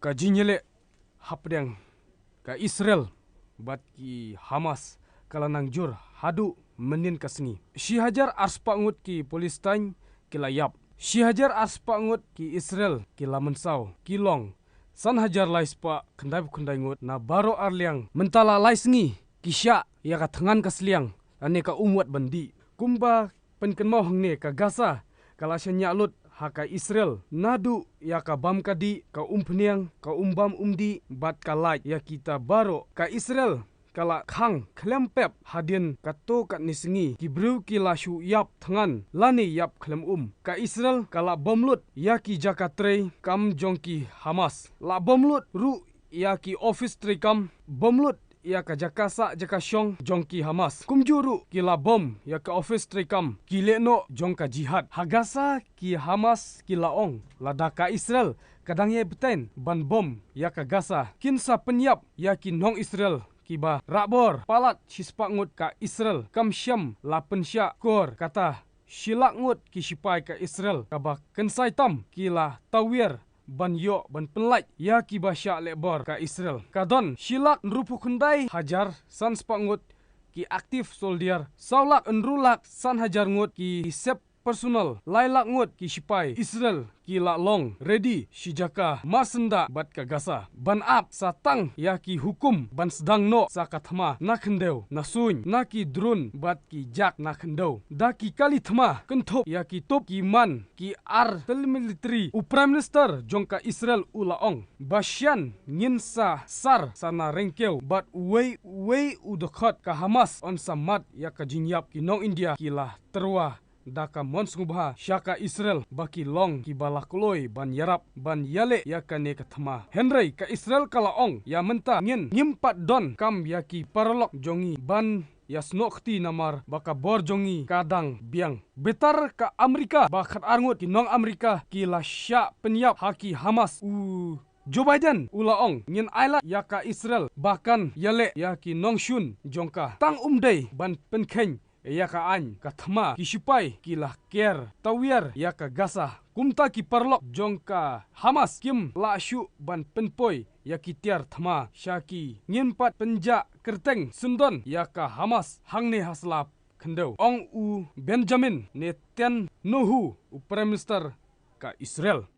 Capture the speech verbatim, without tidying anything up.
Ka jingïaleh hapdeng ka Israel bad ki Hamas ka la nang jur haduh mynnin ka sngi. Shi hajar arspah ngut ki Palestine ki la ïap. Shi hajar arspah ngut ki Israel ki la mynsaw. Ki long san hajar laispah khyndai phew khyndai ngut na baroh arliang. Mynta la lai sngi ki shah ïa ka thngan ka sliang lane ka um wat ban dih. Kumba pynkynmaw hangne, ka Gaza ka la shaniah lut ha ka Israel naduh ïa ka bam ka dih, ka umphniang, ka umbam umdih bad ka lait ïa kita baroh. Ka Israel ka la khang khlem pep hadien kato katne sngi. Ki briew ki la shu ïap thngan lane ïap khlem um. Ka Israel ka la bom lut ïa ki jaka trei kam jong ki Hamas. La bom lut ruh ïa ki office treikam, bom lut ïa ka jaka sah jaka shong jong ki Hamas. Kumjuh ruh ki la bom ïa ka office treikam ki lehnoh jong ka Jihad. Ha Gaza ki Hamas ki la ong lada ka Israel ka dang ïai bteng ban bom ïa ka Gaza, kin sa pynïap ïa ki nong Israel kiba rah bor. Palat shispah ngut ka Israel kam shym la pynshah kor kata shi lak ngut ki shipai ka Israel kaba kynsai tam ki la tawiar ban ïoh ban pynlait ïa kiba shah leh bor ka Israel. Ka don shi lak hynriewphew khyndai hajar san spah ngut ki active soldier, saw lak hynriew lak san hajar ngut ki sep personal, lai lak ngut ki shipai Israel ki la long ready shi jaka marsyndah bad ka Gaza ban ap sa tang ïa ki hukum ban sdang noh sa ka thma na khyndew na suiñ, na ki drone bad ki jet na khyndew. Da ki kali thma kynthup ïa ki tup ki man ki artillery. U Prime Minister jong ka Israel u la ong, ba shen ngin sa sar sa na ryngkew bad uwei uwei u dkhot ka Hamas un sa mad ïa ka jingïap. Ki nong India ki la tyrwa da ka mon sngewbha sha ka Israel ba ki long kiba la kloi ban ïarap ban ïaleh ïa kane ka thma. Hynrei ka Israel ka la ong, ïa mynta ngin ngim pat donkam ïa ki paralok jong ngi ban ïasnoh kti namar ba ka bor jong ngi ka dang biang. Bitar ka Amerika, ba khatar ngut ki nong Amerika ki la shah pynïap ha ki Hamas. U Joe Biden u la ong, ngin ailad ïa ka Israel ba kan ïaleh ïa ki nongshun jong ka. Tang um dei ban pynkheiñ ïa ka aiñ ka thma. Ki shipai ki la ker tawiar ïa ka Gaza. Kumta ki paralok jong ka Hamas kim lah shuh ban pynpoi ïa ki tiar thma sha ki. Ngin pat pynjah kyrteng syndon ïa ka Hamas hangne ha sla khyndew, ong u Benjamin Netanyahu, u Prime Minister ka Israel.